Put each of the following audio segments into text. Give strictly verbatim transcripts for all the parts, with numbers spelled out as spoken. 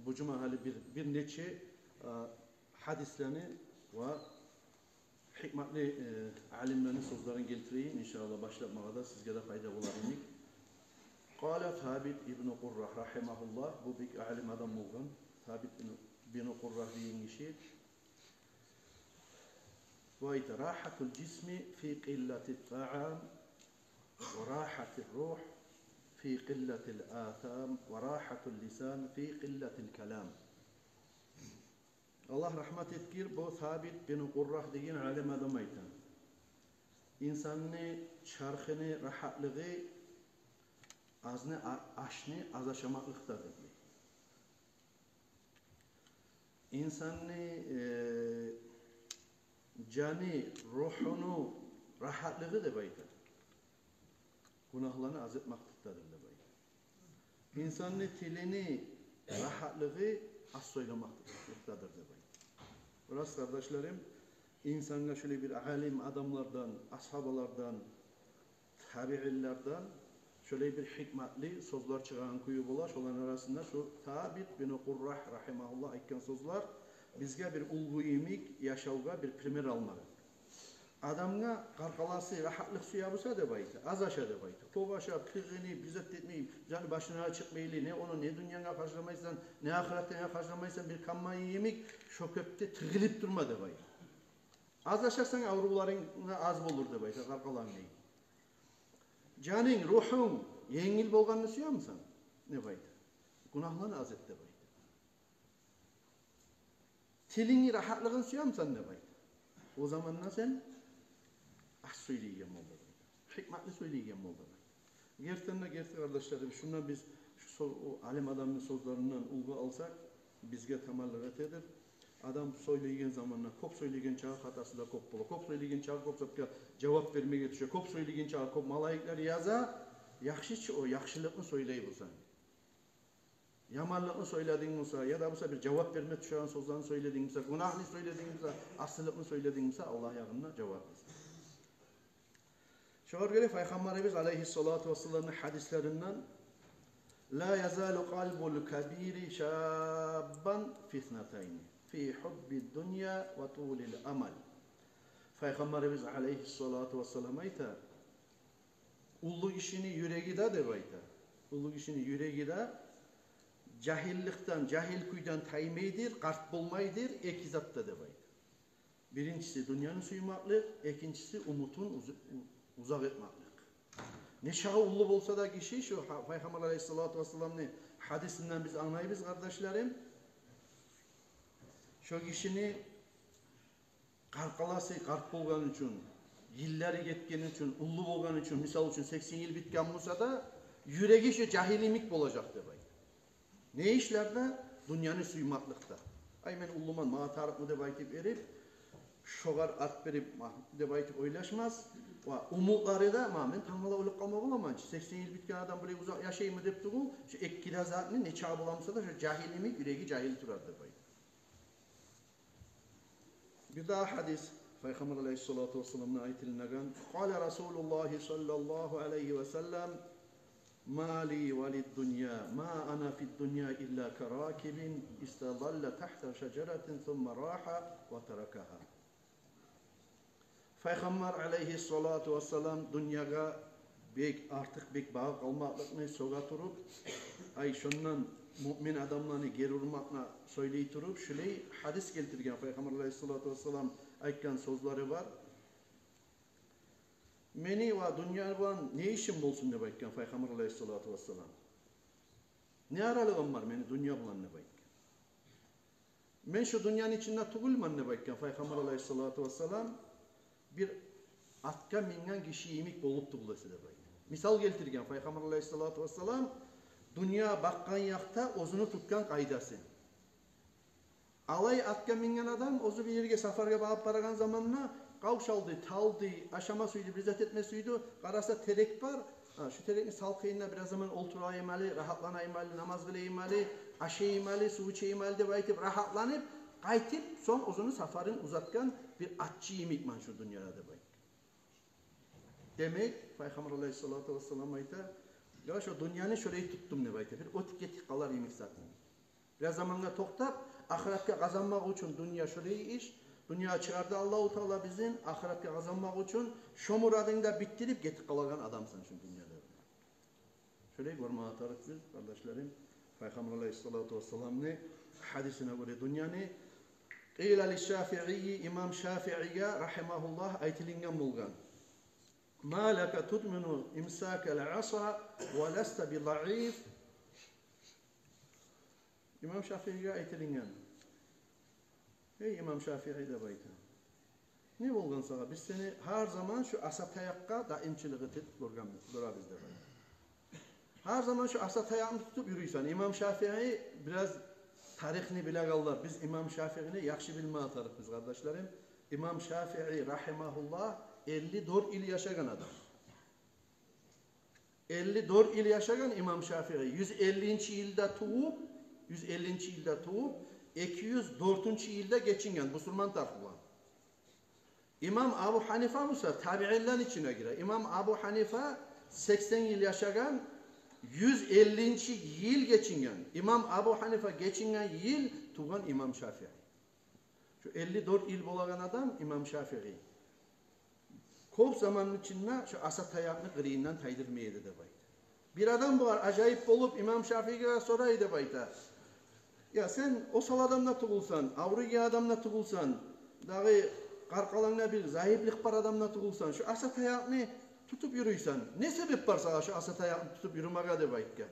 Бу жума гьали бир, бир нече, э, гьадислени ва гьикматлы, э, алимлени сёзлерин гелтирейим, иншааллагь, башлатмагъа да, сизге де пайда болар йимик. Къала Сабит ибну Къуррагь рагьимагьуллагь, бу бек алим адам болгъан, Сабит бин, бин Къуррагь деген гиши. Бу айта: «Рагьатул жисми фи къиллатит таам, ва рагьатир ругь фи къиллатил асам, ва рагьатул лисан фи къиллатил калам». Аллагь рагьмат этгир, бу Сабит бин Къуррагь деген алим адам айта: инсанны чархыны рагьатлыгъы азны, а-, ашны аз ашамакълыкъда, дей. Инсанны, э, жаны, ругьуну рагьатлыгъы, деп айта, гюнагьланы аз этмакълыкъдадыр, деп айта. Инсанны тилини рагьатлыгъы аз сёйлемакълыкъдадыр, деп айта. Бираз, къардашларым, инсангъа шолай бир алим адамлардан, асгьабалардан, табиинлерден шолай бир гьикматлы сёзлер чыгъагъан кюю бола. Шоланы арасында шу Сабит бин Къуррагь рагьимагьуллагь айтгъан сёзлер бизге бир уьлгю йимик, яшавгъа бир пример алмагъа. Адамгъа къаркъарасы рагьатлыкъ сюе буса, деп айта, аз аша, деп айта, кёп ашап, тыгъынып, бир зат этмей, жаны башына чыкъмайлы, не ону, не дюньянгъа харжламайсан, не ахыратынгъа харжламайсан, бир каммай йимик, шо кепде тыгъылып турма, деп айта. Аз ашасанг, аврувларынг аз болур, деп айта, къаркъараларынг. Жанынг, ругьунг енгил болгъанны сюе бусанг, деп айта, гюнагьланы аз эт, деп айта. Тилинги рагьатлыгъын сюе бусанг, деп айта, о заманда сен аз сёйлейген бол, деп айта, гьикматлы сёйлейген бол, деп айта. Гертиден де герти, къардашларым, шундан биз, шу сё-, о алим адамны сёзлеринден уьлгю алсакъ, бизге таманлыкъ этедир. Адам сёйлейген заманда, кёп сёйлейген чакъы хатасы да кёп бола. Кёп сёйлейген чакъы кёп затгъа жавап бермеге тюше. Кёп сёйлейген чакъы кёп малайиклер яза. Яхшы чы о, яхшылыкъны сёйлей бусанг. Яманлыкъны сёйлединг буса, яда буса бир жавап берме тюшеген сёзлени сёйлединг буса, гюнагьны сёйлединг буса, асиликни сёйлединг буса, Аллагь ягъында жавап берсин. Шогъар гёре Пайхаммарыбыз алайгьиссалату вассаламны гьадислеринден: «Ла язалу къалбул кабири шаббан фи иснатайни, фи гьуббид дунья ва тулил амал». Пайхаммарыбыз алайгьиссалату вассалам айта: уллу гишини юреги де, деп айта, уллу гишини юреги де жагьилликден, жагьил кюйден таймайдыр, къарт болмайдыр эки затда, деп айта. Биринчиси дюньяны сюймеклик, экинчиси умутун уз-, у-, узакъ этмеклик. Нечакъы уллу болса да гиши, шу гьа-, Пайхаммар алайгьиссалату вассаламны гьадисинден биз англайбыз, къардашларым, шо гишини къаркъарасы къарт болгъан учун, йыллары гетген учун, уллу болгъан учун, мисал учун, сексен йыл битген буса да, юреги шо жагьил йимик болажакъ, деп айта. Не ишлерде? Дюньяны сюймекликде. «Ай, мен уллуман, магъа тарыкъмы?» деп айтып эрип, шогъар ат берип, ма-, деп айтып ойлашмас. Ва умутлары да: «Ма, мен тангала оьлюп къалма боламан чы, сексен йыл битген адам булай узакъ яшаймы?» деп тюгюл, шо эки де затны, нечакъы бола буса да, шо жагьил йимик юреги жагьил турар, деп айта. Бирдагъы гьадис, Пайхаммар алайгьиссалату вассаламдан айтылынагъан: «Къала Расулуллагьи саллаллагьу алайгьи ва саллам: Ма ли ва лид дунья, ма ана фид дунья илла ка ракибин истазалла тагьта шажаратин сумма рагьа ва таракагьа». Пайхаммар алайгьиссалату вассалам дюньягъа бек, артыкъ бек багъып къалмакълыкъны сёге туруп, ай, шондан муъмин адамланы гери урмакъны сёйлей туруп, шулай гьадис гелтирген, Пайхаммар алайгьиссалату вассалам айтгъан сёзлери бар. «Мени ва дюнья булан не ишим болсун?» деп айтгъан Пайхаммар алайгьиссалату вассалам. «Не аралыгъым бар мени дюнья булан?» деп айтгъан. «Мен шу дюньяны ичинде тюгюлмен», деп айтгъан Пайхаммар алайгьиссалату вассалам, «бир атгъа минген гиши йимик болуп тюгюл эсе», деп айтгъан. Мисал гелтирген Пайхаммар алайгьиссалату вассалам дюнья бакъгъан якъда оьзюню тутгъан къайдасы. Алай атгъа минген адам оьзю бир ерге сапаргъа багъып барагъан заманда къавшалды, талды, ашама сюйдю, бир зат этме сюйдю, къараса, терек бар, «Гьа, шу терекни салкъынында бираз заман олтурайым гьали, рагьатланайым гьали, намаз къылайым гьали, ашайым гьали, сув ичейим гьали», – деп айтып, рагьатланып, къайтып, сонг оьзюню сапарын узатгъан бир атчы йимикмен шу дюньяда, деп айтгъан. Демек, Пайхаммар алайгьиссалату вассалам айта: «Я, шу дюньяны шолай тутдум, – деп айта, – бир оьтюп гетип къалар йимик зат». Бираз замангъа токътап, ахыратгъа къазанмакъ учун дюнья шолай иш, дюньягъа чыгъарды Аллагьу Таала бизин, ахыратгъа къазанмакъ учун шо мурадынгны да битдирип гетип къалагъан адамсан шу дюньяда. Шолай гёрме тарыкъ биз, къардашларым, Пайхаммар алайгьиссалату вассаламны гьадисине гёре дюньяны. Къила лишшафиъийи, имам Шафиъиге, рагьимагьуллагь, айтылынгъан болгъан: «Ма лака тутмину имсакал аса ва ласта би заиф?» Имам Шафиъиге айтылынгъан: «Гьей, имам Шафиъи, — деп айта, — не болгъан сагъа? Биз сени гьар заман шу аса таякъгъа даимчилик этип гёргенбиз, гёребиз, — деп айта. — Гьар заман шу аса таякъны тутуп юрюйсен». Имам Шафиъи, бираз тарихни билегенлер, биз имам Шафиъини яхшы билме тарыкъ биз, къардашларым. Имам Шафиъи, рагьимагьуллагь, элли дёрт йыл яшагъан адам. Элли дёрт йыл яшагъан имам Шафиъи. Юз эллинчи йылда тувуп, юз эллинчи йылда тувуп, эки юз дёртюнчю йылда гечинген, бусурман тарих булан. Имам Абу Гьанифа буса табиинлени ичине гире. Имам Абу Гьанифа сексен йыл яшагъан, юз эллинчи йыл гечинген. Имам Абу Гьанифа гечинген йыл тувгъан имам Шафиъи. Шу элли дёрт йыл болагъан адам имам Шафиъи кёп заманны ичинде шу аса таякъны къырыйындан тайдырмай эди, деп айта. Бир адам бугъар ажайып болуп, имам Шафиъиге сорай, деп айта: «Я, сен осал адам да тюгюлсен, авруйгъан адам да тюгюлсен, дагъы къаркъарангда бир заифлик бар адам да тюгюлсен, шу аса таякъны тутуп юрюйсен, не себеп бар сагъа шу аса таякъны тутуп юрюмеге?» — деп айтгъан.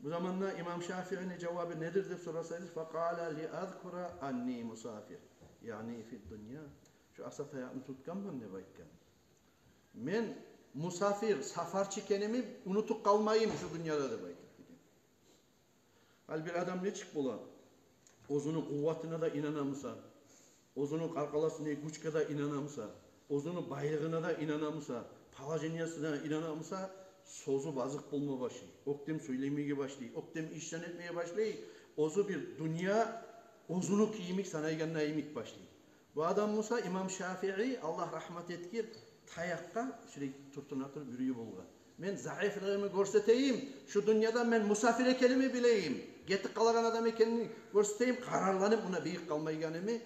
Бу заманда имам Шафиъини жавабы недир деп сорасагъыз, «Факъала: ли азкура анни мусафир, яъни фид дунья». Шу аса таякъны тутгъанман, деп айтгъан, мен мусафир, сапарчы экенимни унутуп къалмайым шу дюньяда, деп айтгъан. Ал бир адам нечик бола? Оьзюню къувватына да инана буса, оьзюню къаркъарасындагъы гючге де инана буса, оьзюню байлыгъына да инана буса, положениесине инана буса, сёзю базыкъ болма башлай, оьктем сёйлемеге башлай, оьктем ишлер этмеге башлай, оьзю бир дюнья оьзюню кийимик санайгъанда йимик башлай. Бу адам буса, имам Шафиъи, Аллагь рагьмат этгир, таякъгъа шулай туртуна туруп юрюй болгъан. Мен заифлигими гёрсетейим, шу дюньяда мен мусафир экенимни билейим, гетип къалагъан адам экенимни гёрсетейим, къарарланып муна бийик къалмайгъанымны,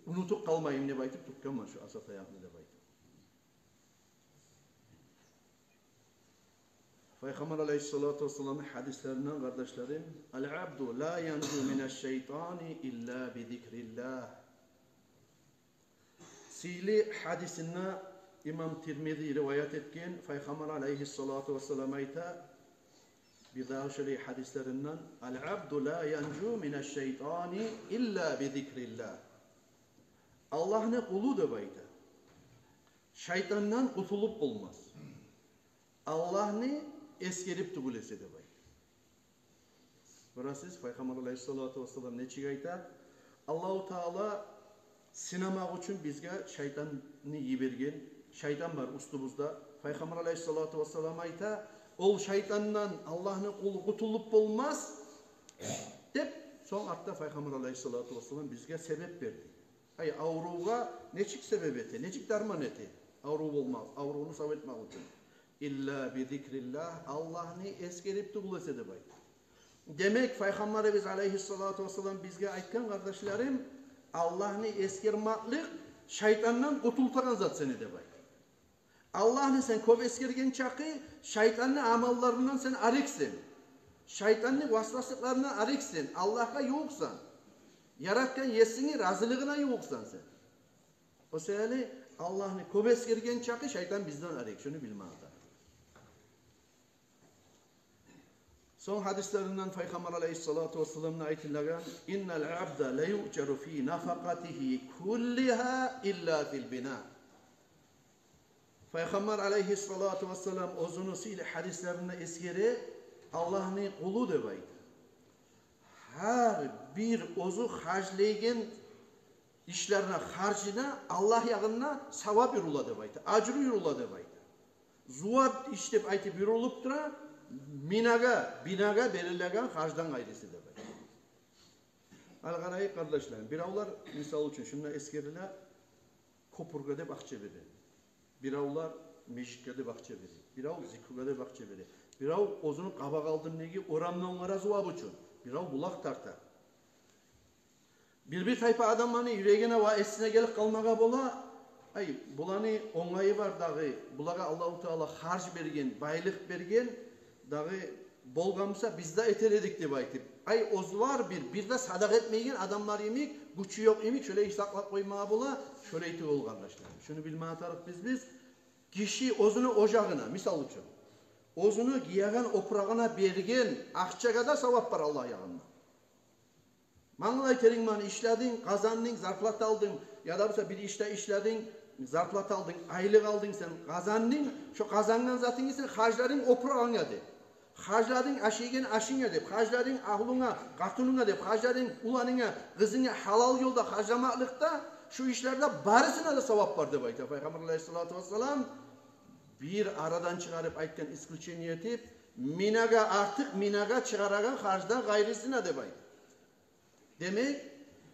унутуп къалмайым деп айтып тутгъанман шу аса таякъны, деп айта. Пайхаммар алайгьиссалату вассаламны гьадислеринден, къардашларым: «Ал абду ла янжу минаш шайтани илла би зикриллагь». Сыйлы гьадисинде, имам Тирмизи риваят этген, Пайхаммар алайгьиссалату вассалам айта, бир дагъы шолай гьадислеринден: «Ал абду ла янжу минаш шайтани илла би зикриллагь». Аллагьны къулу, деп айта, шайтандан къутулуп болмас, Аллагьны эсгерип тюгюл эсе, деп айта. Гёресиз, Пайхаммар алайгьиссалату вассалам нечик айта? Аллагьу Таала сынамакъ учун бизге шайтанны йиберген. Шайтан бар уьстюбюзде. Пайхаммар алайгьиссалату вассалам айта, ол шайтандан Аллагьны къулу къутулуп болмас, деп. Сонг артда Пайхаммар алайгьиссалату вассалам бизге себеп берди. Гьай, аврувгъа нечик себеп эте, нечик дарман эте, аврув болмакъ, аврувну сав этмек учун? Илла би зикриллагь, Аллагьны эсгерип тюгюл эсе, деп айта. Демек, Пайхаммарыбыз алайгьиссалату вассалам бизге айтгъан, къардашларым, Аллагьны эсгермеклик шайтандан къутултагъан зат сени, деп айта. Аллагьны сен кёп эсгерген чакъы, шайтанны амалларындан сен арексен. Шайтанны васваслыкъларындан арексен. Аллагьгъа ювукъсан. Яратгъан Есингни разилигине ювукъсан сен. О себепли Аллагьны кёп эсгерген чакъы шайтан бизден арек. Шуну билме тарыкъ. Сонг гьадислеринден Пайхаммар алайгьиссалату вассаламны айтылагъан: «Иннал абда ла юъжару фи нафакъатигьи куллигьа илла фил бина». Пайхаммар алайгьиссалату вассалам оьзюню сыйлы гьадислеринде эсгере, Аллагьны къулу, деп айта, гьар бир оьзю харжлайгъан ишлерине, харжына Аллагь ягъында савап юрюле, деп айта, ажру юрюле, деп айта. Зувап иш деп айтып юрюлюп тура, минагъа, бинагъа берилеген харждан къайрысы, деп айта. Ал къарайыкъ, къардашларым, биревлер, мисал учун, шунда эсгериле, кёпюрге деп акъча бере. Биревлер межитге деп акъча бере. Бирев зикругъа деп акъча бере. Бирев оьзюню къабакъ алдындагъы орамны онгарма зувап учун. Бирев булакъ тарта. Бир-бир тайпа адамланы юрегине ва эсине гелип къалмагъа бола: ай, буланы онгайы бар дагъы, булагъа Аллагьу Таала харж берген, байлыкъ берген, дагъы болгъан буса, биз де этер эдик деп айтып. Ай, оьзлер бир, бир де садагъа этмейген адамлар йимик, гючю ёкъ йимик, шолай сакълап къоймагъа бола, шолай тюгюл, къардашлар. Шуну билме тарыкъ биз, биз. Гиши оьзюню ожагъына, мисал учун, оьзюню гиеген опурагъына берген акъчагъа да савап бар Аллагь ягъында. Мангылай теринг ман ишлединг, къазандынг, зарплата алдынг, яда буса бир ишде ишлединг, зарплата алдынг, айлыкъ алдынг сен, къазандынг, шо къазангъан затынгны сен харжладынг опурагъынга деп, харжладынг ашайгъан ашынга деп, харжладынг агьлюнге, къатынынга деп, харжладынг уланынга, къызынга гьалал ёлда харжламакълыкъда, шу ишлерде барысына да савап бар деп айта Пайхаммар алайгьиссалату вассалам. Бир арадан чыгъарып айтгъан, исключение этип, минагъа, артыкъ минагъа чыгъарагъан харждан къайрысына деп айта. Демек,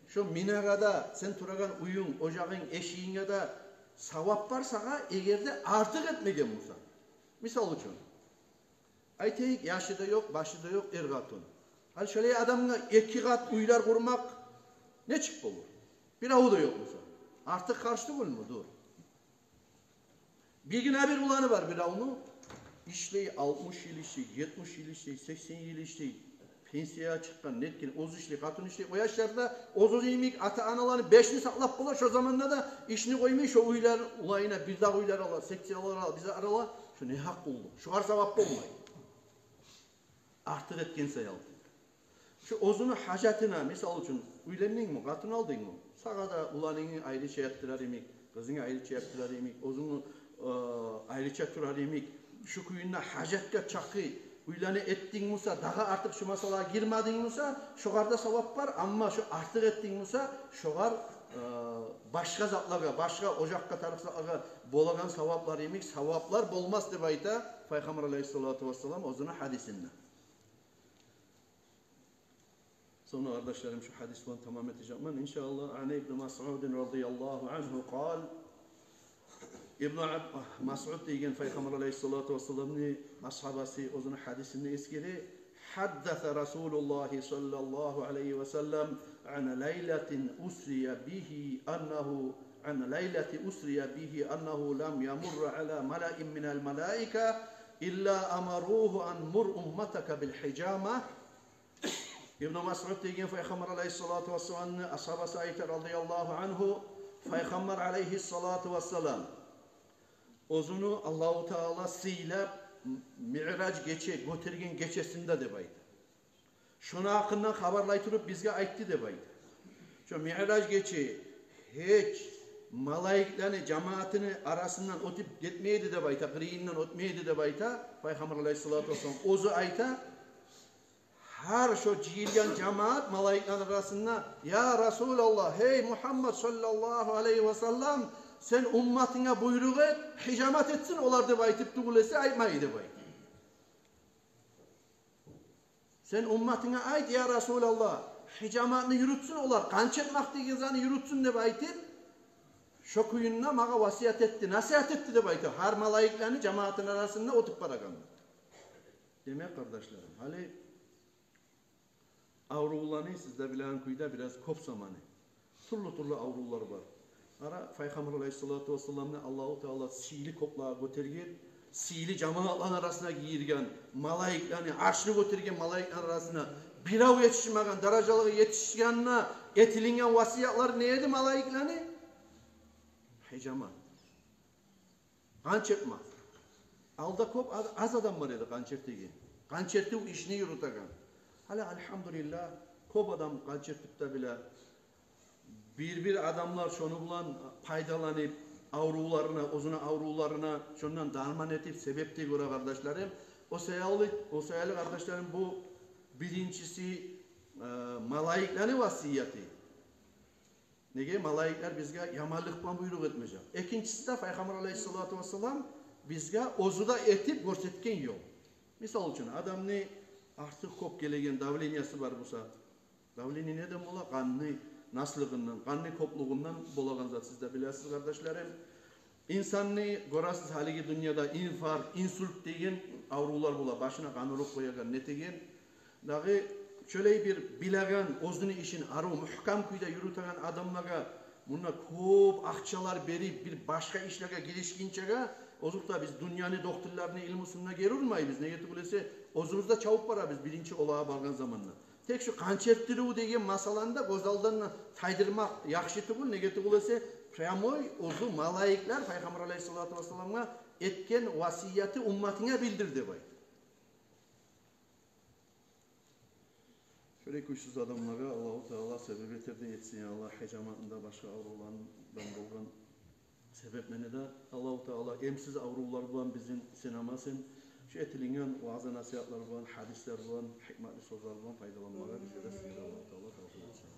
шо минагъа да, сен турагъан уьюнг, ожагъынг, эшигинге де савап бар сагъа, эгер де артыкъ этмеген бусанг. Мисал учун, айтайыкъ, яшы да ёкъ, башы да ёкъ эр-къатын. Гьали шолай адамгъа эки къат уьйлер къурмакъ нечик болур? Бирев де ёкъ буса. Артыкъ харж тюгюлмю? Дюр. Бир гине бир уланы бар биревню. Ишлей, алтмыш йыл ишлей, етмиш йыл ишлей, сексен йыл ишлей. Пенсиягъа чыкъгъан, нетген, оьзю ишлей, къатыны ишлей. О яшларда оьз-оьзю йимик ата-аналаны бешни сакълап бола, шо заманда да ишни къоймай, шо уьйлер уланына, бир дагъы уьйлер ала, секциялар ала, бир зат ала. Шо не гьакъ къуллукъ? Шогъар савап болмай. Артыкъ этген саялы. Шо оьзюню гьажатына, мисал учун, уьйлендингми, къатын алдынгмы? Сагъа да, уланынгны айрыча ятдырар йимик, къызынгны айрыча ятдырар йимик, оьзюнгню, э, айрыча турар йимик, шу кюйде гьажатгъа чакъы уьйлени этдинг буса, дагъы артыкъ шу масъалагъа гирмединг буса, шогъар да савап бар, амма шу артыкъ этдинг буса, шогъар, э, башгъа затлагъа, башгъа ожакъгъа тарыкъ затлагъа болагъан саваплар йимик саваплар болмас деп айта Пайхаммар алайгьиссалату вассалам оьзюню гьадисинде. Сонг, къардашларым, шу гьадис булан тамам этежекмен, иншааллагь. Ан Ибни Масъудин радияллагьу ангьу къал. Ибну Аб-, Масъуд деген Пайхаммар алайгьиссалату вассаламны асгьабасы, оьзюню гьадисинде эсгере: حدث رسول الله صلى الله عليه وسلم عن ليلة أسري به أنه، عن ليلة أسري به أنه لم يمر على ملأ من الملائكة إلا أمروه أن مر أمتك بالحجامة. Ибну Масъуд деген Пайхаммар алайгьиссалату вассаламны асгьабасы айта, радияллагьу ангьу, Пайхаммар алайгьиссалату вассалам оьзюню Аллагьу Таала сыйлап, Миъраж гече гётерген гечесинде деп айта. Шону гьакъындан хабарлай туруп бизге айтды деп айта. Шо Миъраж гече гьеч малайиклени жамаатыны арасындан оьтюп гетмей эди деп айта, къырыйындан оьтмей эди деп айта Пайхаммар алайгьиссалату вассалам. Оьзю айта, гьар шо жыйылгъан жамаат малайиклени арасында: «Я Расулаллагь, гьей Мугьаммад саллаллагьу алайгьи васаллам, сен умматынга буйрукъ эт, гьижамат этсин олар», — деп айтып тюгюл эсе, айтмай деп айта. «Сен умматынга айт, я Расулаллагь, гьижаматны юрютсюн олар, къанч этмек деген затны юрютсюн», — деп айтып, шо кюйде магъа васият этди, насигьат этди деп айта, гьар малайиклени жамаатыны арасында оьтюп барагъанда. Демек, къардашларым, гьали аврувланы сиз де билеген кюйде бираз кёп заманы. Тюрлю-тюрлю аврувлар бар. Ара Пайхаммар алайгьиссалату вассаламны Аллагьу Таала сыйлы кёклеге гётерген, сыйлы жамаатланы арасына гийирген, малайиклени, аршны гётерген малайиклени арасына бирев етишмеген даражалагъа етишгенине этилинген васиятлар не эди малайиклени? Гьижамат. Къанч этмек. Алда кёп аз, аз адам бар эди къанч этеген, къанч этив ишни юрютеген. Гьали, альгьамдулиллагь, кёп адам къанч этип де биле. Бир-бир адамлар шону булан пайдаланып, аврувларына, оьзюню аврувларына шондан дарман этип, себеп де гёре, къардашларым. О саялы, о саялы, къардашларым, бу биринчиси, э, малайиклени васияты. Неге, малайиклер бизге яманлыкъ булан буйрукъ этмежек. Экинчиси де, Пайхаммар алайгьиссалату вассалам бизге оьзю де этип гёрсетген ёл. Мисал учун, адамны артыкъ кёп гелеген давлениясы бар буса, давление неден бола? Къанны наслыгъындан, къанны кёплюгюнден болагъан зат, сиз де билесиз, къардашларым. Инсанны гёресиз, гьалиги дюньяда инфаркт, инсульт деген аврувлар бола, башына къан уруп къоягъан, нетеген. Дагъы Шолай бир билеген, оьзюню ишин арив, мугькам кюйде юрютеген адамлагъа мунда кёп акъчалар берип, бир башгъа ишлеге гиришгинчеге, озокъда, биз дюньяны докторларыны илмусуна гери урмайбыз. Неге тюгюл эсе, оьзюбюз де чавуп барабыз биринчи олагъа баргъан заманда. Тек шу къан чертдирив деген масъаланы да гёз алдындан тайдырмакъ яхшы тюгюл. Неге тюгюл эсе, прямой оьзю малайиклер Пайхаммар алайгьиссалату вассаламгъа этген васияты умматынга билдир деп айта. Шолай кюйсюз адамлагъа Аллагьу Таала себеп этердей этсин, я Аллагь, гьежаматында, башгъа аврувлардан болгъан себеплени де Аллагьу Таала эмсиз аврувлар булан бизин сынамасын. Шу этилинген ваъза-насигьатлар булан, гьадислер булан, гьикматлы сёзлер булан пайдаланмагъа бизге де, сизге де Аллагьу Таала тавфикъ этсин.